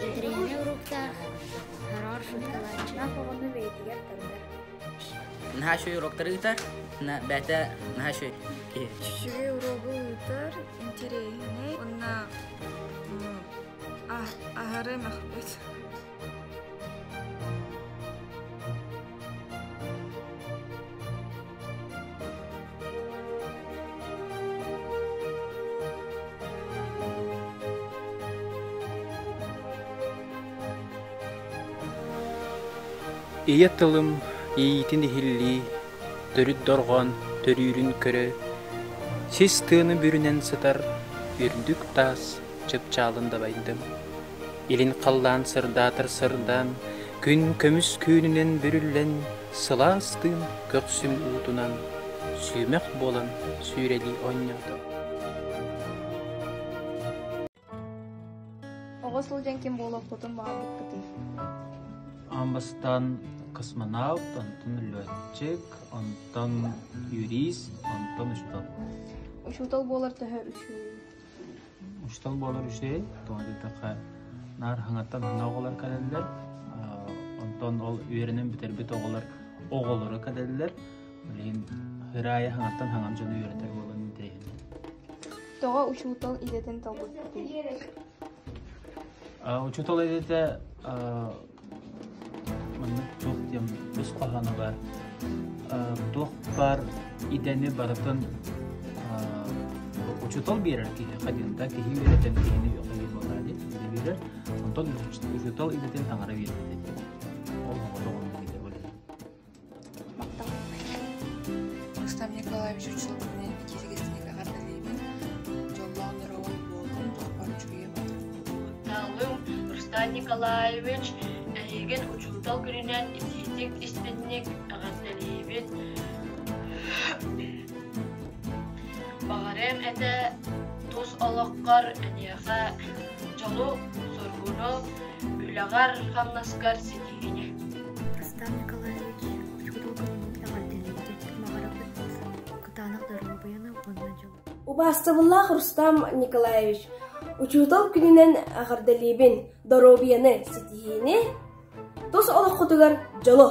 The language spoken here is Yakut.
Интэриэһинэй уруоктаах, хороҕор шуткалааччы. оҕону бэйэтигэр тардар. Наһаа үчүгэй уруоктары ыытар, бэйэтэ наһаа үчүгэй киһи. Үчүгэй уруогу ыытар, интэриэһинэй уонна аһары мөхпөт. Ийэ тылым иитин иһиллии, төрүт дорҕоон төрүүрүн көрө, сис тыаны бүрүнэн сытар үрдүк таас чыпчаалын дабайдым. Илин халлаан сырдаатар сырдаан, күн көмүс күөнүнэн бүрүллэн, сылаас тыын көхсүм уутунан сүүмэх буолан сүүрэлии оонньоото. Оҕо сылдьан ким буолуоххутун баҕарбыккытый? Аан бастаан космонавт, онтон летчик, онтон юрист, онтон учуутал. Учуутал буолар төһө үчүгэй? Учуутал буолар үчүгэй, тоҕо диэтэххэ наар хаҥаттан хаҥа оҕолор кэлэллэр, онтон ол үөрэнэн бүтэрбит оҕолор оҕолоро кэлэллэр. Билигин ыры аайы хаҥаттан хаҥан дьону үөрэтэр буолан интэриэһинэй. Тоҕо учуутал идэтин талбыккытый? Учуутал идэтэ Маннык туох диэн өс хоһооно баар. Туох баар идэни барытын учуутал биэрэр киһиэхэ диэн да киһи үөрэтэн киһини үөҕэ буолаа дии идэ биэрэр. Онтон учуутал идэтин таҥара биэрбит этэ. Ол оҕото оннук идэ буолар. Рустам Николаевич учуутал күнүнэн итиитигистиник эҕэрдэлиибин. Дьоллоох доруобай буолуҥ, туохпар үчүгэйи баҕарабын. Таалым Рустам Николаевич, эһигин учуутал күнүнэн итиитик истинник эҕэрдэлиибин. Баҕарыам этэ тус олоххор эйиэхэ дьолу, соргуну, үлэҕэр-хамнаскар ситиһиини. Рустам Николаевич учуутал күнүнэн эҕэрдэлиибит, баҕарабыт кытаанах доруобуйаны уонна дьолу. Убаастабыллаах Рустам Николаевич, учуутал күнүнэн эҕэрдэлиибин, доруобуйаны, ситиһиини, тус олоххутугар дьолу!